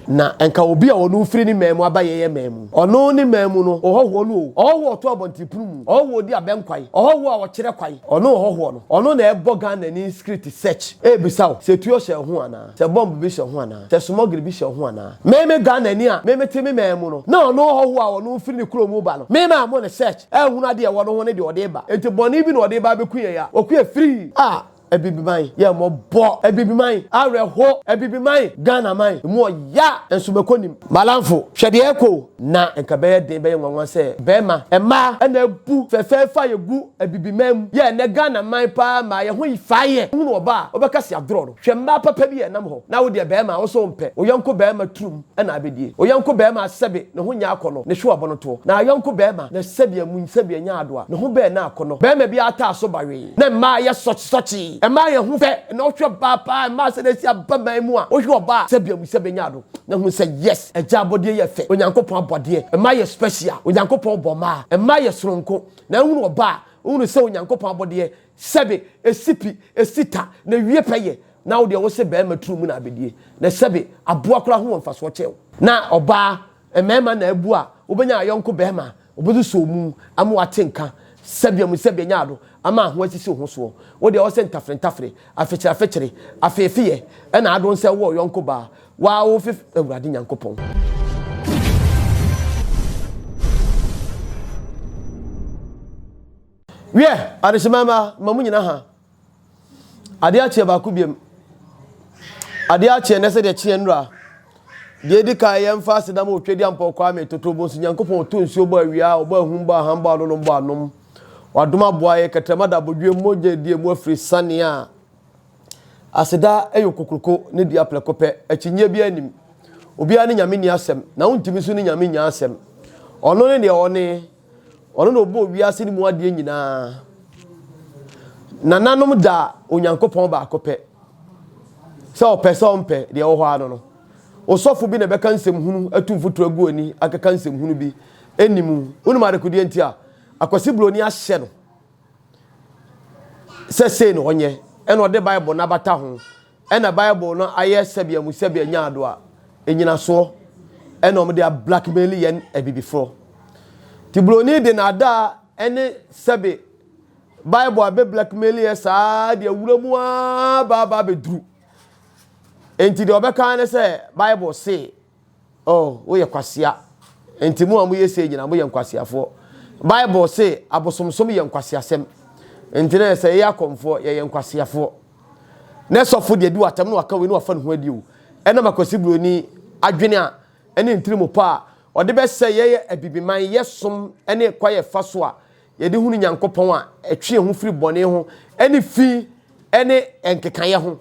Na nka obi a ɔno firi ne man mu aba yɛyɛ man mu. Ɔno ne man mu no, ɔhɔhoɔ no o, ɔhɔhoɔ a ɔto abɔntenpono mu, ɔhɔhoɔ a ɔdi abɛnkwan, ɔhɔhoɔ a ɔkyerɛ kwan, ɔno ɔhɔhoɔ no, ɔno na ɛbɔ Ghanani security search ɛrebisa wo sɛ tuo hyɛ wo ho anaa, sɛ bomb bi hyɛ wo ho anaa, sɛ smuggle bi hyɛ wo ho anaa. Me me Ghanani a me mete me man mu no, na ɔno ɔhɔhoɔ a ɔno firi ne kuro mu ba no, me mammɔ no search anhunu adeɛ a ɛwɔ ne ho ne deɛ ɔde reba. Enti bɔne bi na ɔde reba abɛku yɛn a, ɔku yɛn firii. Ah! Abibiman yɛ mmɔbɔ Abibiman awerɛho Abibiman Ghana man emu ɔya nso mɛkɔ nim. Malamfo hwɛ deɛ ɛkɔ o. Na nka bɛyɛ den bɛyɛ nwanwa sɛ bɛɛma mmaa na abu fɛfɛɛfɛ a yɛgu Abibiman mu yɛ ɛnɛ Ghana man paa mmaa yɛ ho faa yɛ wohunu ɔbaa a wobɛka se adorɔ no hwɛ mmaa papa bi a ɛnam hɔ na wodeɛ bɛɛma wo so wompɛ wo yɔnko bɛɛma turum na abɛdie wo yɔnko bɛɛma sɛbe ne ho nyɛ akɔnɔ ne hwewa bɔ no toɔ na ayɔnko bɛɛma na sɛbe amu sɛbe anya adoa ne ho bɛɛ na akɔnɔ bɛɛma bi ataa so bawee. Na mmaa yɛ sɔkyesɔkye. Mmaa yɛ ho fɛ na wohwɛ ɔbaa paa mmaa sɛdeɛ asi aba man mu a wohwɛ ɔbaa sɛ bia mu sɛ bɛnya ado na hunu sɛ yes agya abɔdeɛ yɛ fɛ Onyankopɔn abɔdeɛ mmaa yɛ special Onyankopɔn bɔ mmaa mmaa yɛ soronko na wohunu ɔbaa wohunu sɛ Onyankopɔn abɔdeɛ sɛbe ɛsi pi ɛsi ta na ɛwie pɛ yɛ na wo deɛ wo se bɛɛma turu mu na abɛdie na sɛbe aboa koraa ho wɔ mfasoɔ kyɛn wo na ɔbaa mmarima na abu a wobɛnya ayɔnko bɛɛma Obesusuw mu ama wate nka sɛbea mu sɛbea nya ado ama aho asisi wo ho soɔ. Wo deɛ ɔsɛ ntafere ntafere, afekyere afekyere, afeefeyɛ ɛna adon sɛ wowɔ ɔyɔnko baa, waa wo fef Awurade Nyankopɔn. Wiɛ, adehyema mma, ma mo nyina ha. Adeɛ akyeɛ baako biam. Adeɛ akyeɛ nɛ sɛdeɛ kyeɛ nnura. Deɛ edi kan yɛmfa aseda ma Otwedeampɔw Kwame Totobonsu Nyankopɔn ɔto nsuo bɔ awia, ɔbɔ ahum bɔ aham bɔ anonom bɔ anom. Wadom aboa yɛ kɛtrɛma da abodwie mogya edi emu afiri sane a aseda yɛ okokroko ne dua prɛko pɛ. Akyinnyeɛ biara nnim. Obiara ne Nyame nni asɛm na wontumi nso ne Nyame nnya asɛm. Ɔno ne deɛ ɔne. Ɔno na ɔbɔɔ wiase no mu adeɛ nyinaa. Nananom da Onyankopɔn baako pɛ. Sɛ ɔpɛ sɛ ɔmpɛ, deɛ ɛwɔ hɔ ara no no. Osɔfo bi na ɛbɛka nsɛm hunu atu mfuturo agu ani akeka nsɛm hunu bi. Ɛnni mu. Wonim adekodeɛ nti a? Akwasi Buroni ahyɛ no sɛ sei na ɔnyɛ, ɛna ɔde Bible no abata ho. Ɛna Bible no ayɛ sɛbea mu sɛbea nyaado a nnyinasoɔ ɛna wɔde a blackmail yɛn abibifoɔ. Nti broni de naadaa ɛne sɛbe Bible a bɛ blackmail yɛ saa de awura mu aa ba aba abɛduru. Nti deɛ ɔbɛka ne sɛ Bible se Oh, woyɛ kwasea. Enti mo a moyɛ sei nyinaa, moyɛ nkwaseafoɔ. Bible se abosomsom yɛ nkwaseasɛm. Enti na sɛ yɛyɛ akɔmfoɔ, yɛyɛ nkwaseafoɔ. Na sɔfo deɛ di w'atam na waka wei na wafa ne ho adi o. Ɛnam Akwasi Buroni adwene a ɛne ntirimopɔ a ɔde bɛsɛ yɛyɛ abibiman, yɛ som ne kwa yɛfa so a yɛde hunu Nyankopɔn a ɛtwe yɛn ho firi bɔne ho ne fi ne nkekaeɛ ho.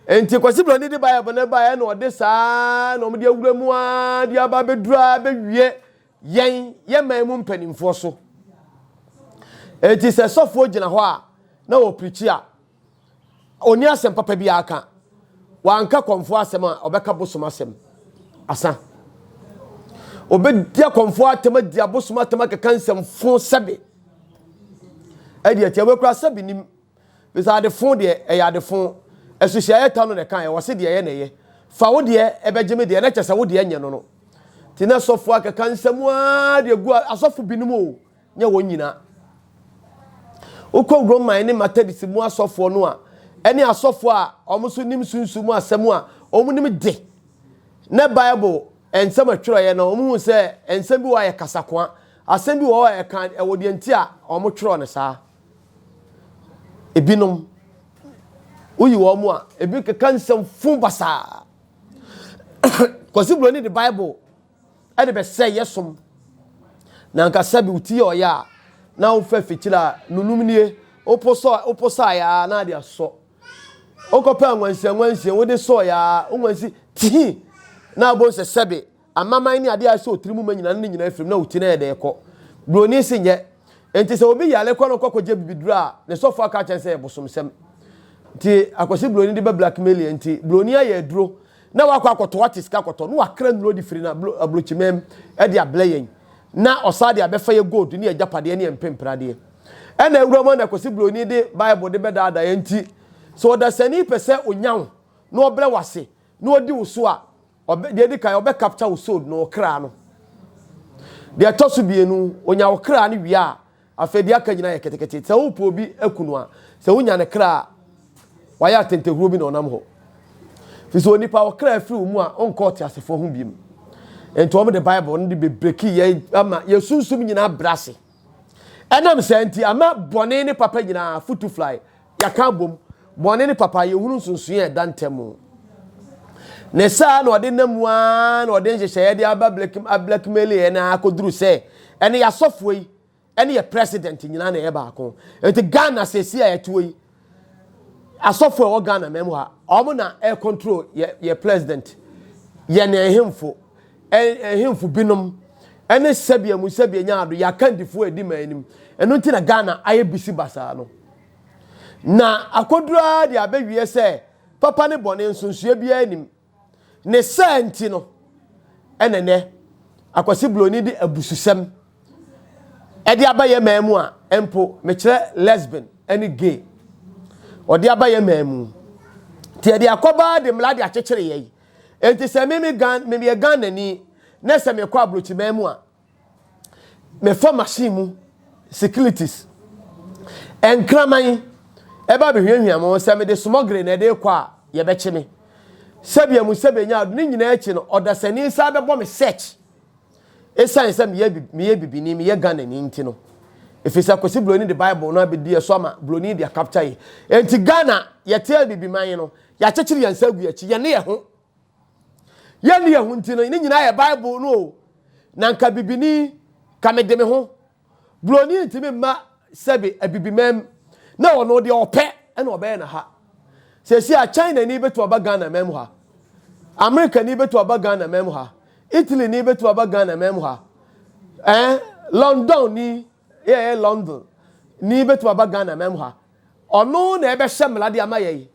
Enti Kwasi Broni de Bible no baeɛ na ɔde saa na wɔde awura mu ara de aba abɛduru ara bɛwie yɛn yɛn man mu mpanimfoɔ so. Enti sɛ sɔfoɔ gyina hɔ a na ɔpirikyi a, ɔnni asɛm papa biara ka. Wanka kɔmfoɔ asɛm a, ɔbɛka bosom asɛm. Asa. Ɔbɛdi akɔmfoɔ atɛm adi abosom atɛm akeka nsɛmfo sɛbe. Ɛde atia wei koraa sɛbe nim. Bisa ade fo deɛ, ɛyɛ ade fo. Asuhyiaeɛ ta no na ɛkaeɛ, wɔse deɛ ɛyɛ na ɛyɛ. Fa wo deɛ ɛbɛgye me deɛ, na kyerɛ sɛ wo deɛ nyɛ no no. Nti na sɔfo akeka nsɛm ara de agu asɔfo binom o, nyɛ wɔn nyinaa. Wokɔ Roman ne Methodist mu asɔfoɔ no a, ɛne asɔfoɔ a wɔn nso nim sunsum mu asɛm a wɔn nim de, na Bible nsɛm atwerɛeɛ no, wɔn hu sɛ nsɛm bi wɔ a yɛ kasakoa, asɛm bi wɔ hɔ a ɛka ɛwɔ deɛ nti a wɔn twerɛ no saa. Ebinom, woyi wɔn mu a, ebi keka nsɛm fun basaa. Kwasi Buroni de Bible ɛde bɛsɛ yɛ som. Na nka sɛbi wo ti yɛ ɔyɛ a, na wofa fikyiri a nunum nie, wopo sɔ wopo saeɛ a na ade asɔ. Wokɔpɛ anwansi anwansi wode sɔeɛ a, wonwansi tihi na abɔ sɛ sɛbi Amaman ne adeɛ a ɛsɛ otiri mu ma nyinaa no ne nyinaa firim na wo ti no ayɛ dɛ kɔ. Buroni se nyɛ. Enti sɛ obi yare kɔ na ɔkɔ kɔgye abibiduro a, ne sɔfo aka akyerɛ no sɛ ɛyɛ bosomsɛm. Nti Akwasi Buroni de ba blackmail yɛn nti Buroni ayɛ aduro na wakɔ akɔtɔ wate sika kɔtɔ na wakra nnuro de firi n'aburokyiman mu de ablɛ yɛn na ɔsan de abɛfa yɛ gold ne yɛ agyapadeɛ ne yɛ mpempradeɛ. Ɛna awura mu na Kwasi Broni de Bible de bɛdaadaa yɛn nti, sɛ ɔdasani pɛ sɛ onya wo na ɔbrɛ wo ase na ɔdi wo so a, ɔbɛ, deɛ edi kan, ɔbɛ capture wo soul no, wo kra no. Deɛ ɛtɔ so bienu, onya wo kra no wie a, afei deɛ aka nyinaa yɛ ketekete. Sɛ wopɛ obi aku no a, sɛ wonya ne kra a, wayɛ atɛntɛhuro bi na ɔnam hɔ. Fi sɛ onipa wo kra firi wo mu a, ɔnkɔ ɔteasefoɔ ho biem. Nti wɔn de Bible no de bebreki yɛ ama yɛ sunsum nyinaa brɛ ase. Ɛnam saa nti ama bɔne ne papa nyinaa futu fly. Yɛaka abom. Bɔne ne papa yɛhunu nsonsonoeɛ a ɛda ntam. Ne saa na ɔde nam mu ara na ɔde nhyehyɛeɛ de aba blackmail yɛn na akɔduru sɛ ɛne yɛasɔfoɔ yi ɛne yɛ president nyinaa na ɛyɛ baako. Nti Ghana sɛsi a yɛtoɔ yi asɔfoɔ a ɛwɔ Ghana man mu ha wɔn na ɛyɛ control yɛ yɛ president yɛ ne ahemfo ahemfo binom ɛne sɛbea mu sɛbea nya ado yɛ akandifoɔ a ɛdi man anim. Ɛno nti na Ghana ayɛ bisi basaa no. Na akoduru ara de abɛwie sɛ papa ne bɔne nsonsoeɛ biara nnim. Ne saa nti no, ɛna nnɛ Akwasi Broni de abususɛm ɛde aba yɛ man mu a mpo mekyerɛ lesbian ne gay ɔde aba yɛ man mu. Nti ɛde akɔbaa de mmara de akyekyere yɛ yi. Nti sɛ me me Gan meyɛ Ghanani na sɛ mekɔ aburokyiman mu a mefa machine mu securities nkraman ɛba bɛhwiahwia mo sɛ mede smogre na ɛde kɔ a yɛbɛkye me sɛbea mu sɛbea nya ado ne nyinaa akyi no ɔdasani nsa bɛbɔ me search ɛsiane sɛ meyɛ meyɛ bibini meyɛ Ghanani nti no ɛfiri sɛ Kwasi Broni de Bible no abɛdi ɛso ama Broni de akapta yi enti Ghana yɛte abibiman no yɛakyekyere yɛn nsa agu akyi yɛne yɛ ho Yɛnni yɛn ho nti no, ne nyinaa yɛ Bible no o. Na nka bibini, ka mede me ho. Buroni ntumi mma sɛbe abibimam na ɔno deɛ ɔpɛ ɛna ɔbɛyɛ na ha. Sɛsi a China ni bɛtu aba Ghana mam ha. America ni bɛtu aba Ghana mam ha. Italy ni bɛtu aba Ghana mam ha. Eh, London ni, yɛ London ni bɛtu aba Ghana mam ha. Ɔno na ɛbɛhyɛ mmara de ama yɛn.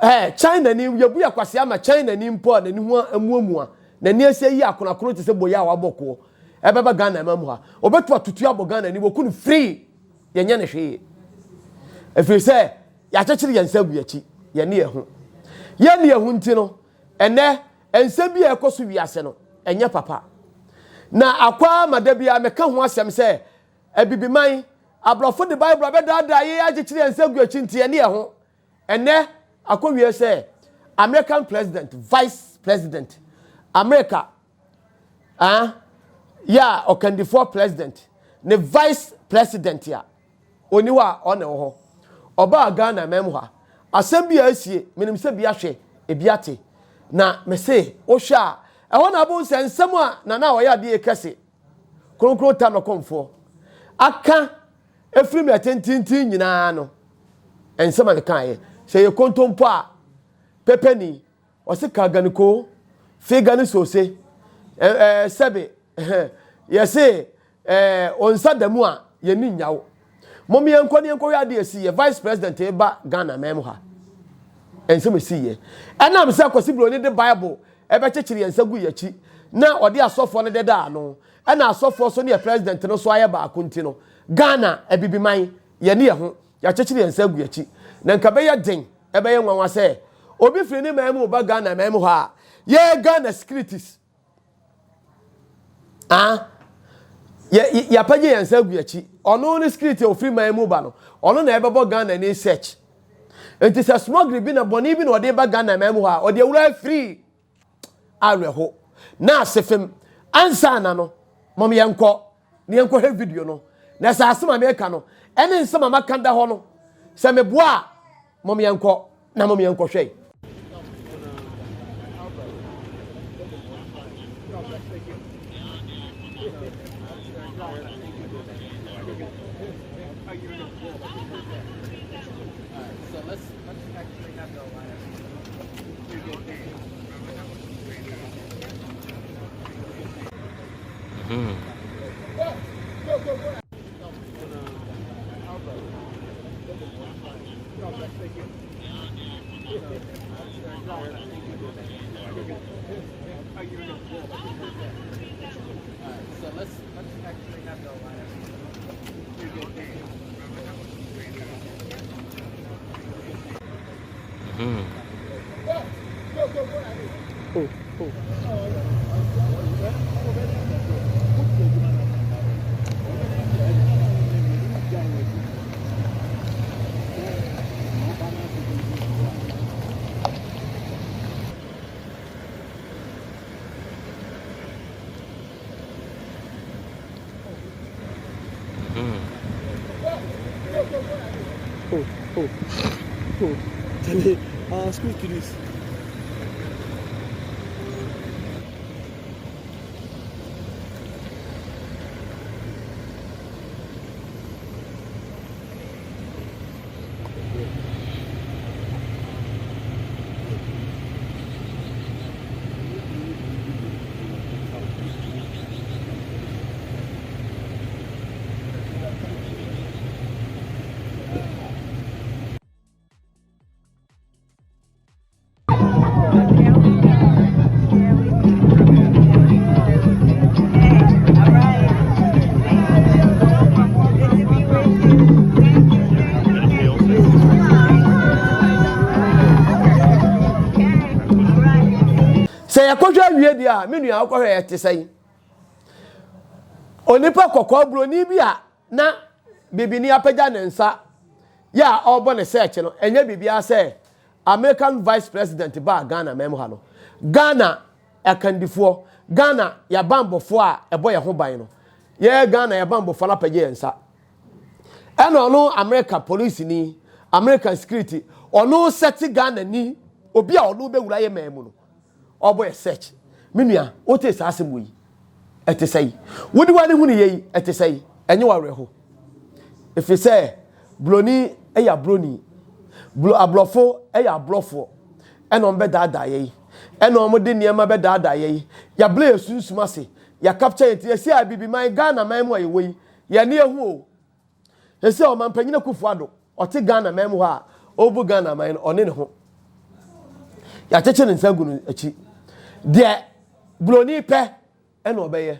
Ɛɛ, China ni, yɛbu yɛ kwasea ama China ni mpo a n'ani ho amuamua, n'ani asi ayi akonoakono te sɛ boya a wabɔ koɔ, ɛbɛba Ghana ma mu ha. Ɔbɛtu atutu abɔ Ghana ni, wɔku no free, yɛnyɛ no hwee. Ɛfiri sɛ, yɛakyekyere yɛn nsa agu yɛakyi, yɛne yɛn ho. Yɛne yɛn ho nti no, ɛnɛ, nsɛm bi a ɛkɔ so wiase no, ɛnyɛ papa. Na akɔ ama da biara meka ho asɛm sɛ, Abibiman, aborɔfo de Bible abɛdaadaa yɛn akyekyere yɛn nsa agu akyi nti yɛne yɛn ho. Ɛnnɛ, akɔwie sɛ American president, vice president, America ah, yɛ a ɔkandifoɔ president, ne vice president a ɔni hɔ a ɔna ɛwɔ hɔ. Ɔbaa Ghana man mu ha. Asɛm bi a asie, menim sɛ bi ahwɛ, ebi ate. Na mese, wohwɛ a, ɛhɔ na abɛhu sɛ nsɛm a Nana a ɔyɛ adeɛ kɛse Kronkron ta nɔkɔmfoɔ aka ɛfiri mmerɛ tententen nyinaa no nsɛm a mekaeɛ sɛ yɛ kontompo a pɛpɛni ɔse ka ganiko fi gane sose ɛɛ sɛbe yɛse ɛɛ onsa da mu a yɛni nyawo mom yɛnkɔ ne yɛnkɔhwɛ adeɛ ɛsi yɛ vice president ba Ghana man mu ha nsɛm ɛsi yɛ ɛnam sɛ Kwasi Broni de Bible ɛbɛkyekyere yɛn nsa gu yɛn akyi na ɔde asɔfoɔ no deda ano ɛna asɔfoɔ so ne yɛ president no so ayɛ baako nti no Ghana abibiman yɛne yɛ ho yɛakyekyere yɛn nsa agu yɛn akyi na nka bɛyɛ den ɛbɛyɛ nwanwa sɛ obi firi ne man mu ba Ghana man mu hɔ a yɛ Ghana securities ah yɛ yɛapagye yɛn nsa agu yɛn akyi ɔno ne security a ofiri man mu ba no ɔno na ɛbɛbɔ Ghana ne search Nti sɛ smuggling bi na bɔne bi na ɔde ba Ghana man mu hɔ a, ɔde awura afiri awerɛho na ase fam. Ansa na no, mom yɛnkɔ na yɛnkɔhwɛ video no. Na sɛ asɛm a meka no, ɛne nsɛm a maka da hɔ no, sɛ meboa a, mom yɛnkɔ na mom yɛnkɔhwɛ. Oh, oh, oh. Charlie, school kiddies. Sɛ yɛkɔhwɛ awie deɛ a, me nua wokɔhwɛ ɛte sɛn? Onipa kɔkɔɔ buroni bi a na bibini apagya ne nsa yɛ a ɔrebɔ ne sɛɛkye no, ɛnyɛ biribiara sɛ American Vice President baa Ghana man mu ha no. Ghana akandifoɔ, Ghana yɛabanbɔfoɔ a ɛbɔ yɛn ho ban no, yɛ Ghana yɛabanbɔfoɔ no apagya yɛn nsa. Ɛna ɔno America polisini, American security, ɔno sɛte Ghana ni, obi a ɔno bɛwura yɛ man mu no. Ɔbɔ yɛ search. Me nua, wotee saa asɛm wɔ yi? Ɛte sɛn? Wode w'ani hunu yei? Ɛte sɛn? Ɛnyɛ w'awerɛho. Ɛfiri sɛ, buroni yɛ aburoni. Blo aborɔfo yɛ aborɔfoɔ. Ɛna wɔn bɛdaadaa yɛn. Ɛna wɔn de nneɛma bɛdaadaa yɛn. Yɛabrɛ yɛn sunsum ase. Yɛakapkya yɛn ti. Yɛsi abibiman, Ghana man mu a yɛwɔ yi, yɛn ani ahu o. Sɛsɛ Ɔmanpanyin Akufo Addo ɔte Ghana man mu hɔ a ɔrebu Ghana man no ɔne ne ho. Yɛakyekye ne nsa agu no akyi. Deɛ buroni pɛ ɛna ɔbɛyɛ.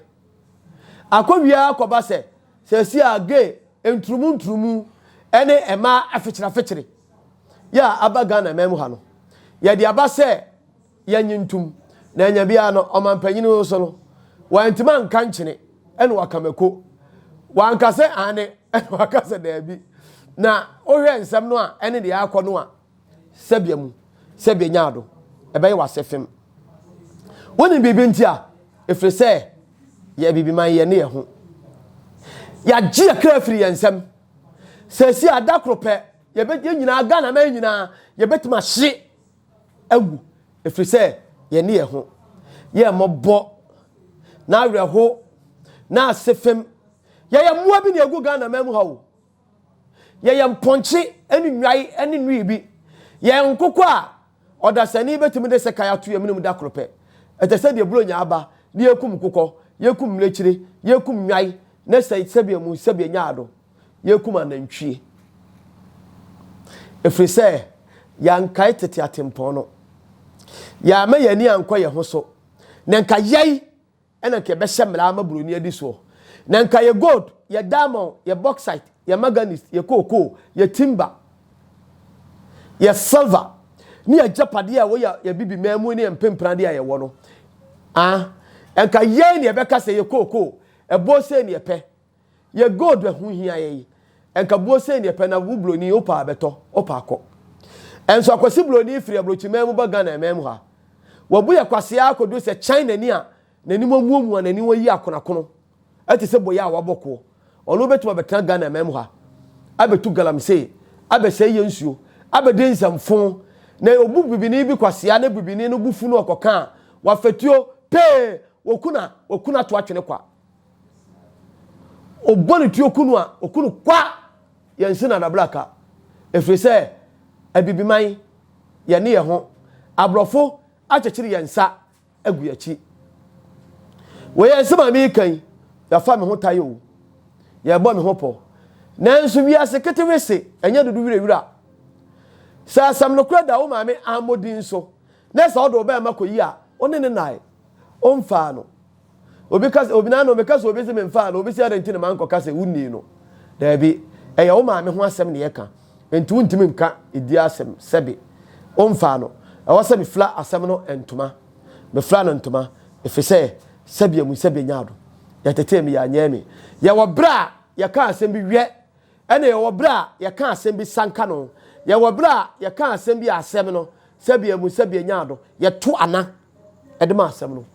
Akɔwie akɔba sɛ sɛsi a gay nturumu nturumu ɛne mmaa afekyere afekyere yɛ a aba Ghana man mu ha no. Yɛde aba sɛ yɛnye ntom, na anya biara no, ɔmanpanyin no so no, wantumi anka nkyene ɛna waka mako. Wanka sɛ aane ɛna waka sɛ daabi. Na wohwɛ nsɛm no a ɛne deɛ akɔ no a, sɛbea mu, sɛbea nyaado, ɛbɛyɛ wase fem. Wonim biribi nti a, ɛfiri sɛ yɛ abibiman yɛ ne yɛ ho. Yɛagye yɛ kra afiri yɛn nsam. Sɛsi a da koro pɛ, yɛbɛ yɛn nyinaa Ghana man nyinaa yɛbɛtumi ahye awu, ɛfiri sɛ yɛne yɛn ho yɛ mmɔbɔ na awerɛho na ase fam. Yɛyɛ mmoa bi na ɛgu Ghana man mu ha o. Yɛyɛ mpɔnkye ne nnwae ne nnui bi. Yɛn nkokɔ a ɔdasani bɛtumi de sekan ato yɛn menem da koro pɛ. Ɛte sɛ deɛ Buronya aba na yɛkum nkokɔ, yɛkum mmirekyire, yɛkum nnwae na sɛ sɛdeɛ mu sɛdeɛ nyaado. Yɛkum anantwie. Ɛfiri sɛ yɛankae tete atempɔn no. Yɛamma yɛn ani ankɔ yɛn ho so. Na nka yɛn na nka yɛbɛhyɛ mmara ama buroni adi soɔ. Na nka yɛ gold, yɛ diamond, yɛ bauxite, yɛ manganese, yɛ cocoa, yɛ timber, yɛ silver, ne yɛ agyapadeɛ a ɛwɔ yɛ yɛ bibi man mu ne yɛ mpempradeɛ a yɛwɔ no. Ah, nka yɛn na yɛbɛka sɛ yɛ cocoa, ɛboɔ sei na yɛpɛ. Yɛ gold ɛho hia yɛ yi. Nka buo sei ne yɛpɛ na wo broni wopɛ a bɛtɔ, wopɛ a kɔ. Ɛnso akwasi broni firi abrokyiman mu ba Ghana man mu ha. Wabu yɛ kwasea akɔduru sɛ China ni a n'anim amuamua n'ani wayi akonakono ɛte sɛ boya a wabɔ koɔ. Ɔno bɛtumi abɛtena Ghana man mu ha abɛtu galamsey, abɛsɛe yɛ nsuo, abɛdi nsɛmfo na obu bibini bi kwasea na bibini no bo fu no ɔkɔka a wafatuo pee wɔku na wɔku no ato atwene kwa. Ɔbɔ ne tuo ku no a, ɔku no kwa. Yɛnsi no adabraka. Ɛfiri sɛ, Abibiman, yɛne yɛn ho. Aborɔfo akyekyere yɛn nsa agu yɛn akyi. Wei yɛ nsɛm a mereka yi, yɛafa me ho tae o, yɛrebɔ me ho pɔ. Nanso wiase ketewe se ɛnyɛ dodo werɛwura. Sɛ asɛm nokorɛ da wo maame ammɔ din so, na sɛ ɔde wo bɛrima kɔyi a, wo ne no nnae, ɔmfaa no. Obi ka sɛ, obi na meka sɛ obi sɛ memfaa no, obi sɛ adɛn nti na mankɔka sɛ wonnii no. Daabi, ɛyɛ wo maame ho asɛm na yɛka. Enti wontumi nka ɛdi asɛm sɛbe. Womfaa no. Ɛwɔ sɛ mefira asɛm no ntoma. Mefira no ntoma, ɛfiri sɛ sɛbea mu sɛbea nyaa do. Yɛtetee me, yɛanyɛɛ me. Yɛwɔ berɛ a yɛka asɛm bi wɛ, ɛna yɛwɔ berɛ a yɛka asɛm bi sanka no. Yɛwɔ berɛ a yɛka asɛm bi a asɛm no, sɛbea mu sɛbea nyaa do, yɛto ana de ma asɛm no.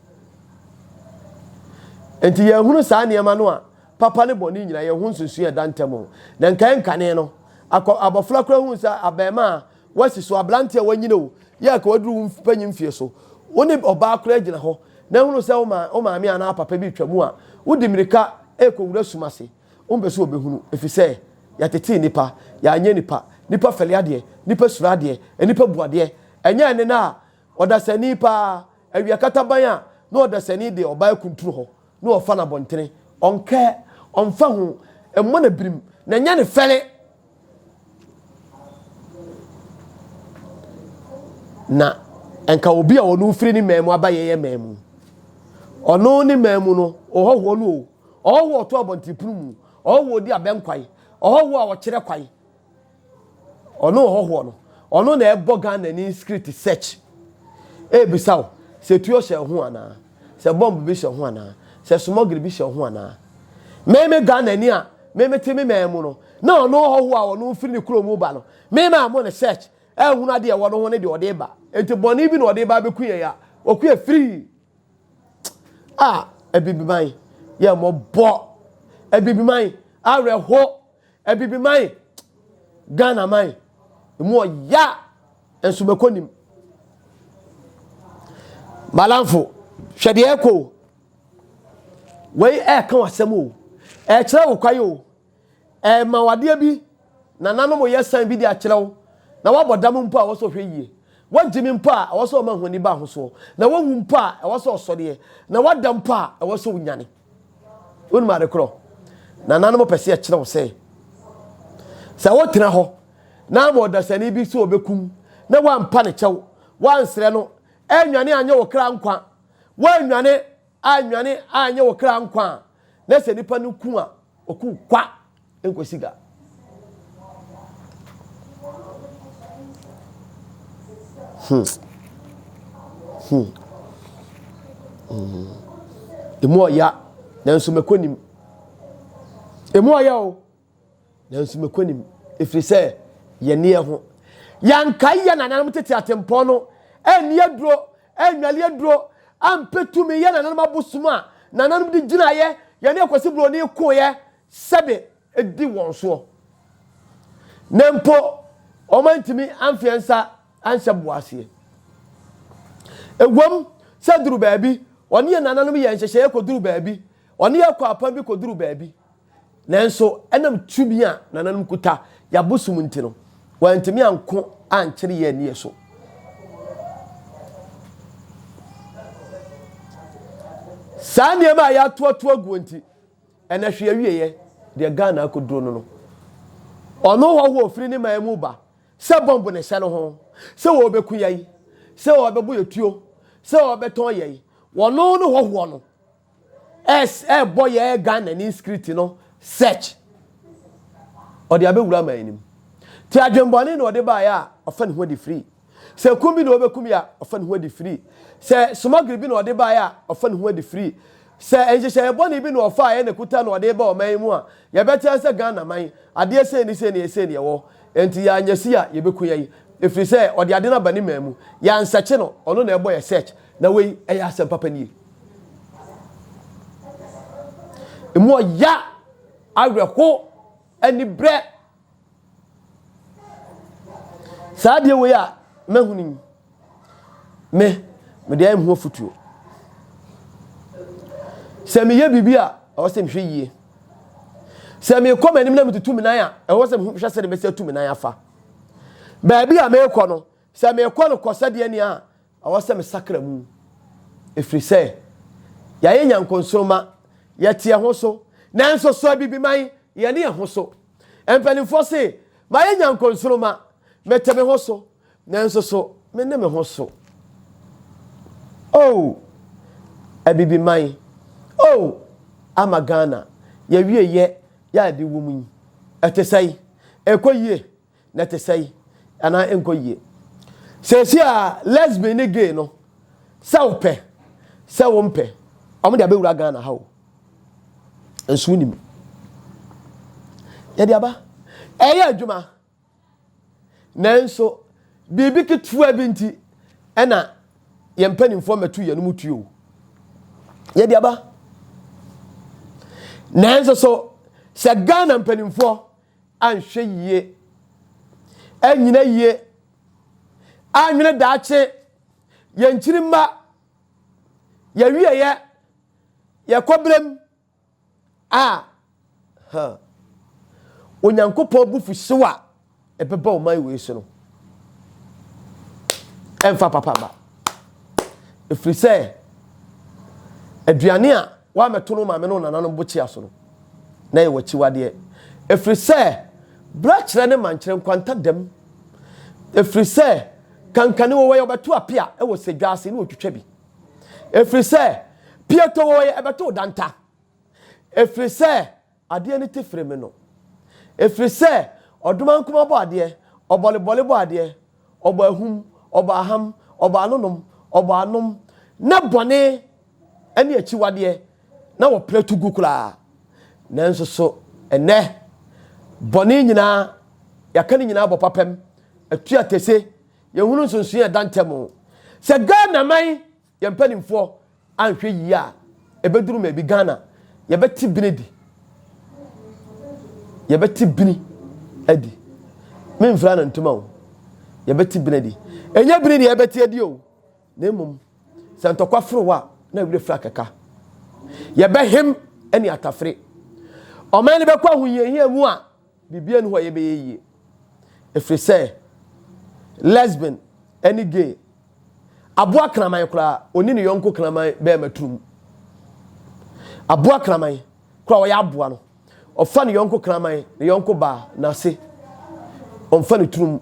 Enti yɛhunu saa nneɛma no a, papa ne bɔne nyinaa yɛn ho nsunsuan ɛda ntam o. Na nkae nkane no, akɔ abɔfra koraa hu sɛ abɛɛmaa a wasi so, aberante a wanyini o, yɛ a ka waduru wo mpanyin mfie so, wo ne ɔbaa koraa gyina hɔ na ehunu sɛ wo ma wo maame anaa papa bi retwa mu a, wodi mmirika rekɔwura sum ase. Wompɛ sɛ wɔbɛhunu, ɛfiri sɛ yɛtetee nnipa, yɛanyɛ nnipa. Nnipa fɛle adeɛ, nnipa suro adeɛ, nnipa bu adeɛ. Ɛnyɛ ɛne no a Ɔdasani paa, awia kataban a na ɔdasani de ɔbaa akuntunu hɔ na ɔfa no abɔntene, ɔnkɛ, ɔmfa ho, mmɔ no birim, na ɛnyɛ ne fɛre. Na nka obi a ɔno firi ne man mu aba yɛyɛ man mu. Ɔno ne man mu no, ɔhɔhoɔ no o, ɔhɔhoɔ ɔto abɔntenpono mu, ɔhɔhoɔ ɔdi abɛnkwae, ɔhɔhoɔ a ɔkyerɛ kwae. Ɔno ɔhɔhoɔ no, ɔno na ɛbɔ Ghana ni security search. Ɛrebisa wo sɛ tuo hyɛ ho anaa, sɛ bomb bi hyɛ ho anaa, sɛ smuggle bi hyɛ ho anaa. Me me Ghana ni a me me te me man mu no, na ɔno ɔhɔhoɔ a ɔno firi ne kuro mu ba no, me ma mo ne search ɛhunu adeɛ ɛwɔ no ho ne deɛ ɔde ba. Nti bɔne bi na ɔde ba abɛku yɛn a, ɔku yɛ free. A Abibiman yɛ mmɔbɔ. Abibiman awerɛho. Abibiman, Ghana man, emu ɔya nso mɛkɔ nim. Malamfo, hwɛ deɛ ɛkɔ o. Wei ɛɛka w'asɛm o. Ɛɛkyerɛ wo kwae o. Ɛɛma wadeɛ bi, nananom yɛ san bi de akyerɛ wo. Na wabɔ dam mpo a ɛwɔ sɛ ɔhwɛ yie. Wagye me mpo a ɛwɔ sɛ ɔma honi ba ahosoɔ. Na wawu mpo a ɛwɔ sɛ ɔsɔreɛ. Na wada mpo a ɛwɔ sɛ onyane. Wonim ade korɔ? Nananom pɛ sɛ yɛkyerɛ wo sɛ, sɛ wotena hɔ na ama ɔdasani bi sɛ ɔbɛkum na woampa ne kyɛw, woansrɛ no, annwane anyɛ wo kra nkwa, woannwane annwane anyɛ wo kra nkwa a, na sɛ nipa no ku a, ɔku kwa nkɔsi ga. Emu ɔya, nanso mɛkɔ nim. Emu ɔya o, nanso mɛkɔ nim. Ɛfiri sɛ yɛne yɛ ho. Yɛnkae yɛ nananom tete atempɔn no, ɛnni aduro, ɛnnwale aduro, ampɛ tumi yɛ nananom abosom a nananom de gyinaeɛ, yɛne Akwasi Buroni koeɛ sɛbe di wɔn soɔ, na mpo wɔantumi amfe nsa anhyɛ boɔ aseɛ. Ɛwom sɛ duru baabi, wɔne yɛn nananom yɛɛ nhyehyɛeɛ kɔduru baabi, wɔne yɛn kɔɔ apam bi kɔduru baabi, nanso ɛnam tumi a nananom kuta, yɛn abosom nti no, wɔantumi anko ankyere yɛn ani so. Saa nneɛma a yɛatoatoa guo nti, Ɛnɛ hwɛ awieɛ deɛ Ghana akɔduro no no. Ɔno hɔhoɔ ɔfiri ne man mu ba sɛ bɔmbo ne hyɛ no ho, sɛ ɔrebɛku yɛn, sɛ ɔrebɛbɔ yɛ tuo, sɛ ɔrebɛtɔn yɛn. Ɔno ne hɔhoɔ no ɛrebɔ yɛ Ghana ni security no search. Ɔde abɛwura man no mu. Ti adwenbɔne na ɔde baeɛ a ɔfa ne ho adi free. Sɛ kum bi na ɔbɛkum yɛ a, ɔfa ne ho adi firi. Sɛ smuggle bi na ɔde baeɛ a, ɔfa ne ho adi firi. Sɛ nhyehyɛeɛ bɔne bi na ɔfaeɛ na ɛkuta na ɔde reba ɔman yi mu a, yɛbɛte ara sɛ Ghana man, adeɛ sei ne sei ne sei na yɛwɔ. Enti yɛanyɛ sei a, yɛbɛku yɛn. Ɛfiri sɛ ɔde ade no aba ne man mu. Yɛansɛkye no, ɔno na ɛbɔ yɛ search. Na wei ɛyɛ asɛm papa nie. Emu ɔya, awerɛho, anibrɛ. Saa adeɛ wei a mahunu yi, me, mede ayɛ me ho afotuo. Sɛ meyɛ biribi a, ɛwɔ sɛ mehwɛ yie. Sɛ mekɔ m'anim na metutu me nan a, ɛwɔ sɛ mehwɛ sɛdeɛ mɛsi atu me nan afa. Baabi a merekɔ no, sɛ merekɔ no kɔ sɛdeɛ nea a, Ɛwɔ sɛ mesakra mu, ɛfiri sɛ yɛayɛ nyankonsoromma, yɛte yɛn ho so, nanso so abibiman, yɛne yɛn ho so. Mpanimfoɔ se, mayɛ nyankonsoromma, mete me ho so, nanso so me ne me ho so. Oh, abibiman, oh, ama Ghana, yɛwie yɛ, yɛ a ɛde wɔ mu yi, ɛte sɛn? Ɛkɔ yie? Na ɛte sɛn anaa ɛnkɔ yie. Seesei a lesbian ne gay no, sɛ wopɛ, sɛ wompɛ, wɔn de abɛwura Ghana ha o. Nso wonim. Yɛde aba. Ɛyɛ adwuma. Nanso biribi ketewa bi nti ɛna yɛn mpanimfoɔ mmɛto yɛn mu tuo. Yɛde aba. Nanso so sɛ Ghana mpanimfoɔ anhwɛ yie, anyina yie, anwene daakye, yɛn nkyiri mma, yɛwieɛ, yɛkɔbrɛm a, huh, Onyankopɔn abufuhyew a ɛbɛba ɔman wei so no, ɛmfa papa mma. Ɛfiri sɛ, aduane a woammɛto no maame ne wo nananom bokyea so no, na ɛyɛ w'akyiwadeɛ. Ɛfiri sɛ, brakyerɛ ne mankyerɛ nkwanta dam. Ɛfiri sɛ, kankane wɔ hɔ yɛ wɔbɛto apea wɔ sadwa ase ne wɔtwitwa bi. Ɛfiri sɛ, pieto wɔ hɔ yɛ ɛbɛto danta. Ɛfiri sɛ, adeɛ no ti firi me no. Ɛfiri sɛ, ɔdomankoma bɔ adeɛ, ɔbɔlebɔle bɔ adeɛ, ɔbɔ ahum, ɔbɔ aham, ɔbɔ anonom, ɔbɔ anom, na bɔne ne akyiwadeɛ na wɔpra tu gu koraa. Nanso so ɛnnɛ, bɔne nyinaa, yɛaka ne nyinaa bɔ papam, atua tese, yɛhunu nsonsonoeɛ a ɛda ntam. Sɛ Ghana man Yɛn mpanimfoɔ anhwɛ yie a, ɛbɛduru baabi Ghana yɛbɛte bini adi. Yɛbɛte bini adi. Memfira no ntoma o. Yɛbɛte bini adi. Ɛnyɛ bini deɛ yɛbɛte adi o. Na mmom, sɛ ntɔkwa foro wo a, na werɛ firi akɛka. Yɛbɛhem ne atafere. Ɔman no bɛkɔ ahohiahia mu a, biribiara nni hɔ a yɛbɛyɛ yie. Ɛfiri sɛ, lesbian ne gay Aboa kraman koraa, ɔni ne yɔnko kraman bɛrima turum. Aboa kraman koraa ɔyɛ aboa no, ɔfa ne yɔnko kraman, ne yɔnko baa n'ase, ɔmfa ne turum.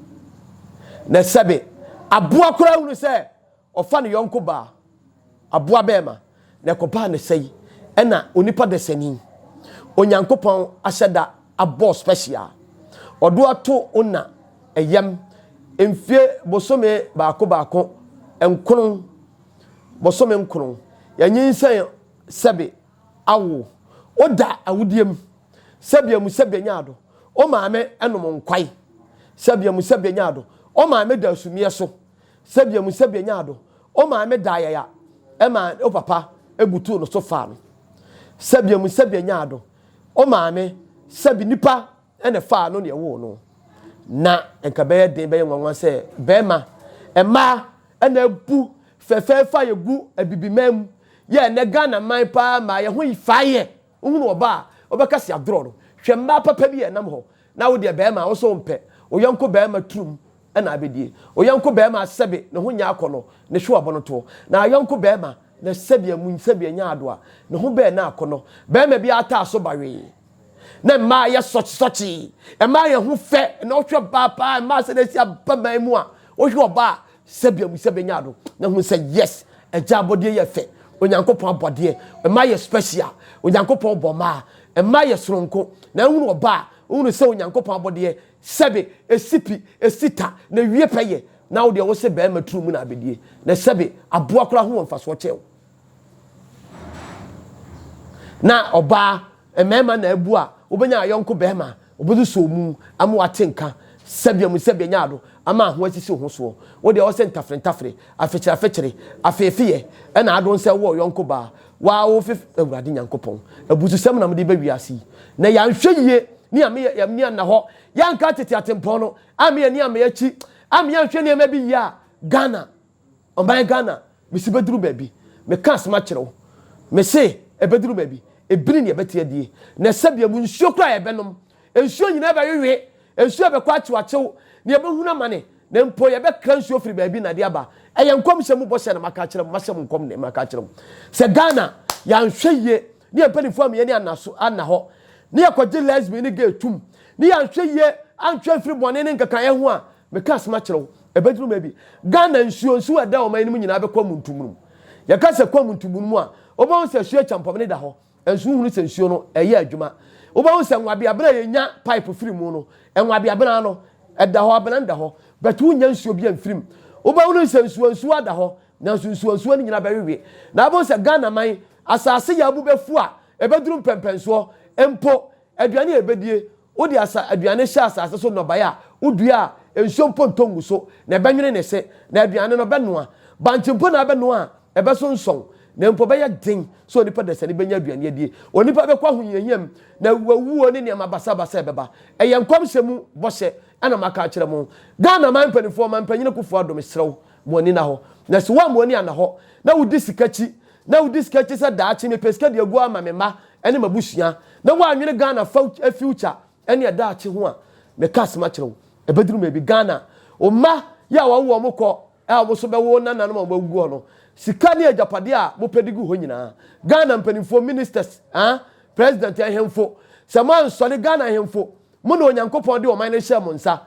Na sɛbe aboa koraa hunu sɛ ɔfa ne yɔnko baa, aboa bɛrima, Na ɛkɔbaa no sɛi, ɛna onipa dasani, Onyankopɔn ahyɛ da abɔ special, ɔdo ato wo na ɛyam mfie bosome baako baako nkono, bosome nkono, yɛnyinsɛn sɛbe awo, wo da awudie mu, sɛbe amu sɛbe anya ado, wo maame nom nkwae, sɛbe amu sɛbe anya ado, wo maame da asumiɛ so, Sɛbea mu sɛbea nyaa do. O maame daa yaya ma o papa butuu no so faa no. Sɛbea mu sɛbea nyaa do. O maame sɛbe nipa na ɛfaa no na ɛwoo no. Na nka bɛyɛ den bɛyɛ nwanwa sɛ bɛɛma, mmaa na abu fɛfɛɛfɛ a yɛgu abibiman mu yɛ ɛnɛ Ghana man paa maa yɛn ho faa yɛ. Wohunu ɔbaa a wobɛka se adorɔ no. Hwɛ mmaa papa bi a ɛnam hɔ na wo deɛ bɛɛma wo so wompɛ wo yɔnko bɛɛma turum na abɛdie. Wo yɔnko bɛɛma sɛbe ne ho nyɛ akɔnɔ ne hwe wabɔ no toɔ. Na ayɔnko bɛɛma na sɛbe amu sɛbe anya adoa ne ho bɛɛ na akɔnɔ. Bɛɛma bi ataa so bawee na mmaa yɛ sɔkye sɔkye. Mmaa yɛ ho fɛ na wohwɛ baa paa mmaa sɛ na asi aba man mu a wohwɛ ɔbaa sɛbe amu sɛbe anya ado na hu sɛ yes agya abɔdeɛ yɛ fɛ. Onyankopɔn abɔdeɛ mmaa yɛ special. Onyankopɔn bɔ mmaa mmaa yɛ soronko na wohunu ɔbaa wohunu sɛ Onyankopɔn abɔdeɛ Sɛbe esi pi, esi ta, na ewie pɛ yɛ, na wo deɛ wo se bɛɛma turu mu na abɛdie, na sɛbe aboa koraa ho wɔ mfasoɔ kyɛn wo. Na ɔbaa, mmarima na abu a, wobɛnya ayɔnko bɛɛma a, ɔbɛsosɔ mu ama wate nka, sɛbe amu sɛbe anya ado, ama aho asisi wo ho soɔ. Wo deɛ wo se ntafere ntafere, afekyere afekyere, afeefeyɛ, ɛna adon sɛ wowɔ ɔyɔnko baa, waa wo fef, Awurade Nyankopɔn, abususɛm na mode ba wiase yi, na yɛanhwɛ yie ne yɛame yɛn ani anna hɔ, yɛanka tete atempɔn no, amme yɛn ani amma yɛn akyi, amme yɛanhwɛ nneɛma bi yie a, Ghana, ɔman Ghana, mese bɛduru baabi. Meka asɛm akyerɛ wo, mese ɛbɛduru baabi, ebini ne yɛbɛte adie, na sɛdeɛ mu nsuo koraa a yɛbɛnom, nsuo nyinaa bɛwewe, nsuo bɛkɔ akyewakyew, na yɛbɛhunu amane, na mpo yɛbɛkra nsuo firi baabi na de aba. Ɛyɛ nkɔmhyɛ mu bɔhyɛ na maka akyerɛ mo, mahyɛ mo nkɔm na maka akyerɛ mo sɛ Ghana, yɛanhwɛ yie ne yɛn mpanimfoɔ amma yɛn ani anna so anna hɔ, ne yɛkɔgye lesbian ne gay tom, ne yɛanhwɛ yie antwe amfiri bɔne ne nkekaeɛ ho a, meka asɛm akyerɛ wo, ɛbɛduru baabi. Ghana nsuo, nsuo a ɛda ɔman no mu nyinaa bɛkɔ amuntumunu mu. Yɛka sɛ kɔ amuntumunu mu a, wobɛhu sɛ asuo Kyampɔmene da hɔ, Nso wohunu sɛ nsuo no ɛyɛ adwuma. Wobɛhu sɛ nwabeabena a yɛnya pipe firi mu no, nwabeabena no, ɛda hɔ, abena no da hɔ, but wonnya nsuo bi amfiri mu. Wobɛhunu sɛ nsuwansuwa ada hɔ, nanso nsuwansuwa no nyinaa bɛwewe. Na wobɛhu sɛ Ghana man asase yɛ abu bɛfu a ɛbɛduru mpɛmpɛnsoɔ. Mpo aduane a yɛbɛdie, wode asa aduane hyɛ asase so nnɔbaeɛ a wodua a, nsuo mpo ntɔ ngu so, na ɛbɛnwene ne se, na aduane no bɛnoa. Bankye mpo na abɛnoa a, ɛbɛsonsɔn, na mpo ɛbɛyɛ den sɛ onipa dasani bɛnya aduane adie. Onipa bɛkɔ ahohiahia mu, na wawuo ne nneɛma basabasa ɛbɛba. Ɛyɛ nkɔmhyɛ mu bɔhyɛ na maka akyerɛ mo. Ghana man mpanimfoɔ, Ɔmanpanyin Akuffo Addo, mesrɛ wo, ma w'ani nna hɔ. Na sɛ woamma w'ani anna hɔ, na wodi sika akyi, na wodi sika akyi sɛ daakye mepɛ sika de agu ama me mma ne m'abusua, na woannwene Ghana future ne ɛdaakye ho a, meka asɛm akyerɛ wo, ɛbɛduru baabi Ghana, wo mma yɛ a wɔawo wɔn kɔ a wɔn nso bɛwo wo nananom a wɔagugu hɔ no, sika ne agyapadeɛ a mopɛ de gu hɔ nyinaa, Ghana mpanimfoɔ, ministers, ah, president, ahemfo, sɛ moansɔre, Ghana ahemfo, Mo na Onyankopɔn de ɔman no hyɛɛ mo nsa.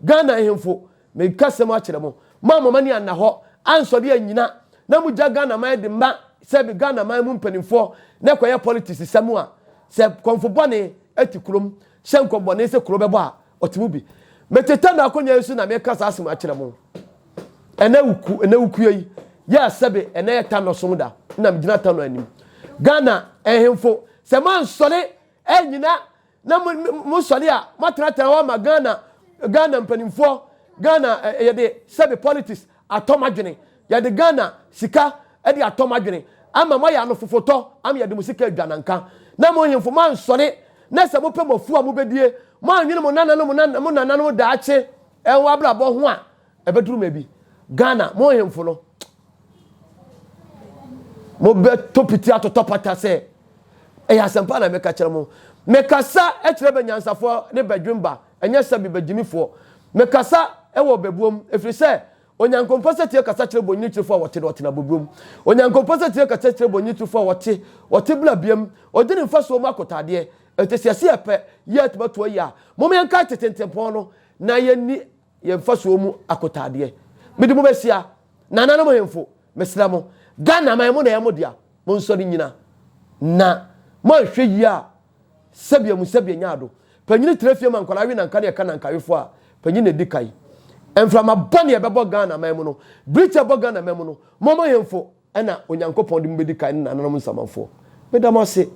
Ghana ahemfo, meka asɛm akyerɛ mo. Moamma mo ani anna hɔ, ansɔre annyina, na mogya Ghana man de ma sɛbe Ghana man mu mpanimfoɔ na ɛkɔyɛ politics sɛm a, sɛ kɔmfo bɔne te kurom hyɛ nkɔm bɔne sɛ kuro bɛbɔ a, ɔte mu bi. Mete Tano akonnwa yi so na meka saa asɛm akyerɛ mo. Ɛnɛ wuku, ɛnɛ wukua yi, yɛ a sɛbe ɛnɛ yɛ Tano som da, na megyina Tano anim. Ghana ahemfo, sɛ moansɔre annyina na mo mo sɔre a moatenatena hɔ ama Ghana Ghana mpanimfoɔ Ghana yɛde sɛbe politics atɔ mo adwene yɛde Ghana sika de atɔ mo adwene ama moayɛ anofofotɔ ama yɛde mo sika adwananka na mo nhemfo moansɔre na sɛ mopɛ mo afuo a mobɛdie moanwene mo nananom mo nananom daakye ɛwɔ abrabɔ ho a Ɛbɛduru ma bi. Ghana, mo nhemfo no, mobɛtɔ piti atotɔ pata sɛ ɛyɛ asɛmpa na meka kyerɛ mo. Mekasa kyerɛ bɛnyansafoɔ ne bɛdwemba, ɛnyɛ sɛbe bɛgyimifoɔ. Mekasa wɔ bɛbuom, ɛfiri sɛ Onyankopɔn sɛ tie kasa kyerɛ bonyinikyirifoɔ a wɔte no ɔtena bobuom. Onyankopɔn sɛ tie kasa kyerɛ bonyinikyirifoɔ a wɔte wɔte bla biam, ɔdi ne mfasoɔ mu akotaadeɛ. Ɛte sɛ yɛse yɛpɛ yie atumi atoa yie a, mom yɛnkae tete ntempɔn no na yɛnni Yɛn mfasoɔ mu akotaadeɛ. Mede mo bɛhyia. Nananom hemfo, mesrɛ mo, Ghana man mo na ɛyɛ mo dea, monsɔre nnyina. Na moanhwɛ yie a, sɛbea mu sɛbea nya ado. Panyini tena fie ma nkwadaa we nanka ne ɛka nankawefoɔ a, panyin na ɛdi kan. Mframa bɔne a ɛbɛbɔ Ghana man mu no, birikyi a ɛbɔ Ghana man mu no, mo mo hemfo na Onyankopɔn de mo bɛdi kan ne nananom nsamanfoɔ. Meda mo ase.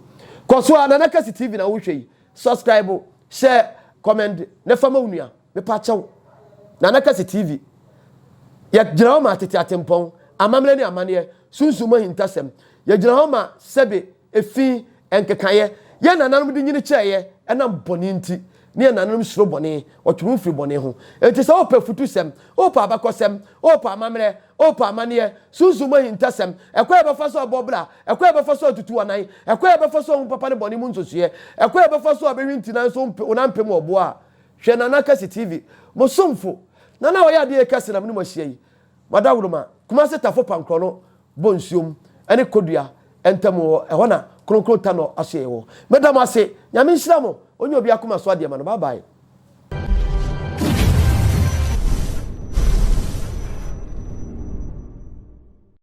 Kɔ so ara, Nana Kɛse TV na wohwɛ yi. Subscribe, share, comment na fa ma wo nua. Mepa kyɛw. Nana Kɛse TV. Yɛgyina hɔ ma tete atempɔn, amammerɛ ne amanneɛ, sunsum mu ahintasɛm. Yɛgyina hɔ ma sɛbe, efi, nkekaeɛ. Yɛn nananom de nyini kyɛeɛ ɛnam bɔne nti. Ne yɛn nananom suro bɔne, wɔtwe ho firi bɔne ho. Enti sɛ wopɛ afutusɛm, wopɛ abakɔsɛm, wopɛ amammerɛ, wopɛ amanneɛ, sunsum mu ahintasɛm, ɛkwan a yɛbɛfa so abɔ bra, ɛkwan a yɛbɛfa so atutu anan, ɛkwan a yɛbɛfa so ahu papa ne bɔne mu nsusuiɛ, ɛkwan a yɛbɛfa so abɛhwinti nanso wo nan mpem wɔ boɔ a, Hwɛ Nana Kɛse TV, mo somfo, Nana a ɔyɛ adeɛ kɛse na me ne mo ahyia yi. Madaworoma, Kumase Tafo Pankorɔ no bɔ nsuom ne Kodua ntam wɔ ɛhɔ na Kronkron Tanɔ asoɛeɛ wɔ. Meda mo ase, Nyame nhyira mo, ɔnyɛ obi akoma so adeɛ ma no. Bye bye.